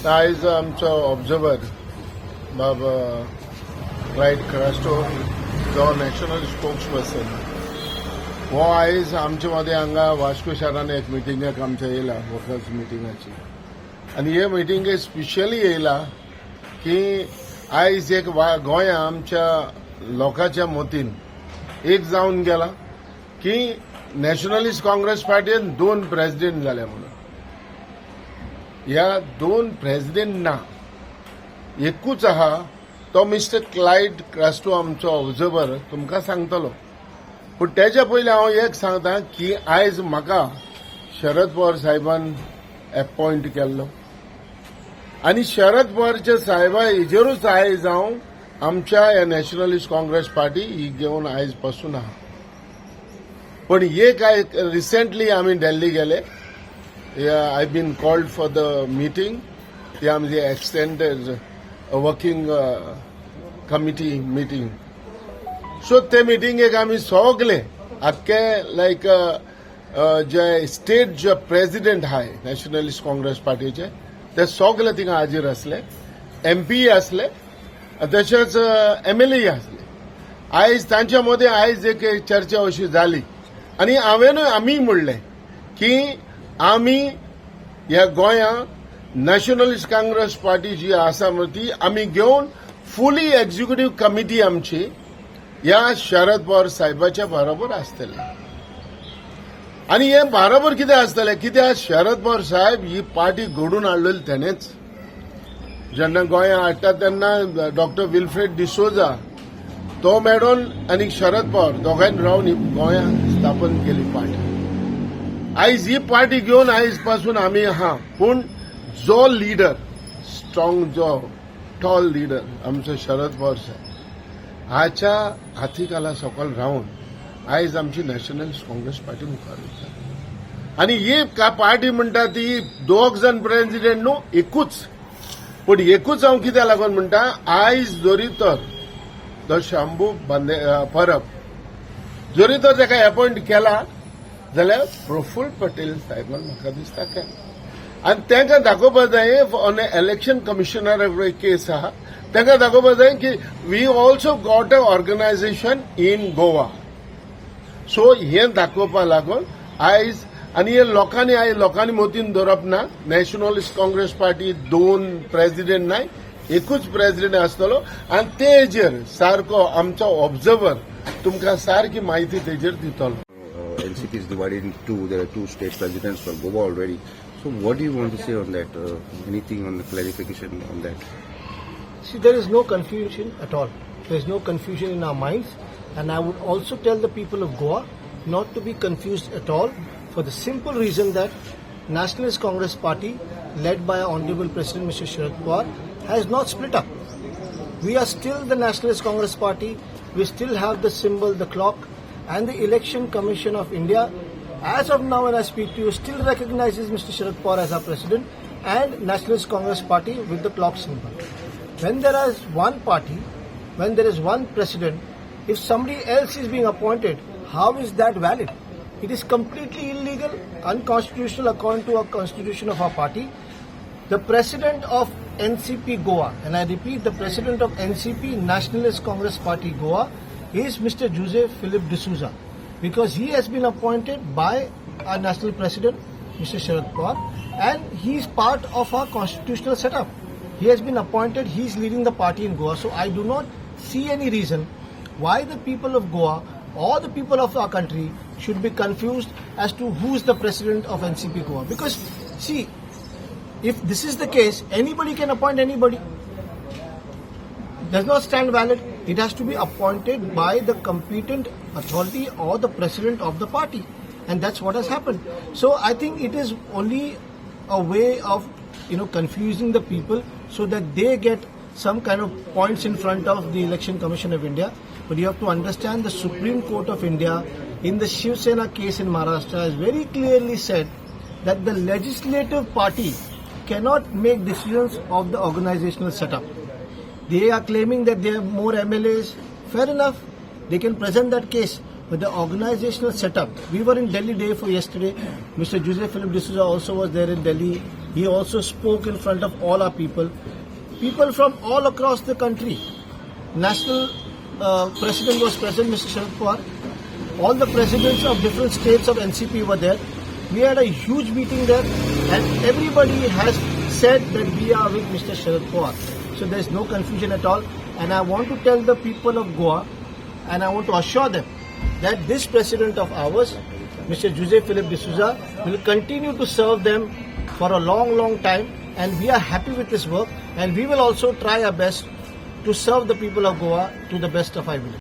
आयज आमचो ऑब्जर्वर बाब क्लायड क्रास्टो, जो नॅशनल स्पोक्स पर्सन, हो आयज आमचे मदें हांगा वास्को शारान एक मिटिंगेक आमच्या येयला, वर्कर्स मिटिंगाची. आनी हे मिटिंगेक स्पेशली येयला की आयज एक गोंया आमच्या लोकांच्या मतीन एक जावन गेला की नॅशनलिस्ट काँग्रेस पार्टीन दोन प्रेसिडेंट जाले म्हणून. ह्या दोन प्रेसिडेंट ना, एकूच आहा. तो मिस्टर क्लायड क्रास्टो, आमचो ऑब्जर्वर, तुमकां सांगतलो. पूण तेच्या पयलीं हांव एक सांगता की आयज म्हाका शरद पवार साहेबान एपॉयंट केल्लो आनी शरद पवारच्या साहेबा हेजेरूच आयज हांव आमच्या ह्या नॅशनलिस्ट काँग्रेस पार्टी ही घेवन आयज पासून आहा. पण एक आयज रिसेंटली आमी दिल्ली गेले. I been called for the meeting, ती आमची extended working committee meeting. So ते मिटिंगेक आमी सगले आख्खे लायक जे स्टेट जे प्रेसिडेंट आहाय नॅशनलिस्ट काँग्रेस पार्टीचे, ते सगले थिंगा हाजीर आसले. एमपी आसले, तशेंच एमएलए आसले. आयज तांच्या मदें आयज एक चर्चा अशी जाली आनी हांवेनूय आमी म्हणलें की आमी ह्या गोंयांत नॅशनलिस्ट काँग्रेस पार्टी जी आसा म्हण ती आमी घेवन फुली एक्झिक्युटीव कमिटी आमची ह्या शरद पवार साहेबाच्या बरोबर आसतले. आनी हे बरोबर कितें आसतलें? कित्याक शरद पवार साहेब ही पार्टी घडून हाडलेली तेणेच. जेन्ना गोंयांत हाडटा तेन्ना डॉक्टर विल्फ्रेड डिसोजा तो मेळोन आनी शरद पवार दोगांयन रावन ही गोंयांत स्थापन केली पार्टी. आयज ही पार्टी घेवन आयज पासून आमी आहा. पूण जो लिडर स्ट्रॉंग, जो टॉल लिडर आमचो शरद पवार साहेब, हाच्या हातीखाला सकयल रावन आयज आमची नॅशनल काँग्रेस पार्टी मुखार वयता. आनी ही का पार्टी म्हणटा ती दोग जाण प्रेसिडेंट न्हू, एकूच. पूण एकूच हांव कित्याक लागून म्हणटा, आयज जरी तर तो शंभू बांदे परब जरी तर ताका अपॉयंट केला जाल्यार प्रफुल्ल पटेल साहेबान म्हाका दिसता केला. आनी तांकां दाखोवपा जाय, ऑन इलेक्शन कमिशनर केस आहा, तांकां दाखोवपा जाय की we also got a organization in Goa. So हें दाखोवपा लागून आयज आनी हे लोकांनी आयज लोकांनी मतीन दवरप ना, नॅशनलिस्ट काँग्रेस पार्टी दोन प्रेसिडेंट नाय, एकूच प्रेसिडेंट आसतलो. आनी तेजेर सारको आमचो ऑब्जर्वर तुमकां सारकी म्हायती तेजेर दितलो. NCP is divided into two. There are two state presidents for Goa already. So, what do you want to say on that? Anything on the clarification on that? See, there is no confusion at all. There is no confusion in our minds. And I would also tell the people of Goa not to be confused at all, for the simple reason that Nationalist Congress Party, led by our Honorable President Mr. Sharad Pawar, has not split up. We are still the Nationalist Congress Party. We still have the symbol, the clock, and the Election Commission of India, as of now when I speak to you, still recognizes Mr. Sharad Pawar as our president and Nationalist Congress Party with the clock symbol. When there is one party, when there is one president, if somebody else is being appointed, how is that valid? It is completely illegal, unconstitutional according to our constitution of our party. The president of NCP Goa, and I repeat, the president of NCP, Nationalist Congress Party Goa, is Mr. Jose Philip D'Souza, because he has been appointed by our national president, Mr. Sharad Pawar, and he is part of our constitutional setup. He has been appointed, he is leading the party in Goa. So I do not see any reason why the people of Goa or the people of our country should be confused as to who is the president of NCP Goa. Because, see, if this is the case, anybody can appoint anybody. Does not stand valid. It has to be appointed by the competent authority or the president of the party. And that's what has happened. So I think it is only a way of confusing the people so that they get some kind of points in front of the Election Commission of India. But you have to understand, the Supreme Court of India in the Shiv Sena case in Maharashtra has very clearly said that the legislative party cannot make decisions of the organizational setup. They are claiming that they have more MLAs. Fair enough. They can present that case. But the organizational setup, we were in Delhi day for yesterday. Mr. Jose Philip D'Souza also was there in Delhi He also spoke in front of all our people. People from all across the country. National president was present, Mr. Sharad Pawar. All the presidents of different states of NCP were there. We had a huge meeting there, and everybody has said that we are with Mr. Sharad Pawar. So there is no confusion at all. And I want to tell the people of Goa, and I want to assure them that this president of ours, Mr. Jose Philip D'Souza, will continue to serve them for a long, long time. And we are happy with his work, and we will also try our best to serve the people of Goa to the best of our ability.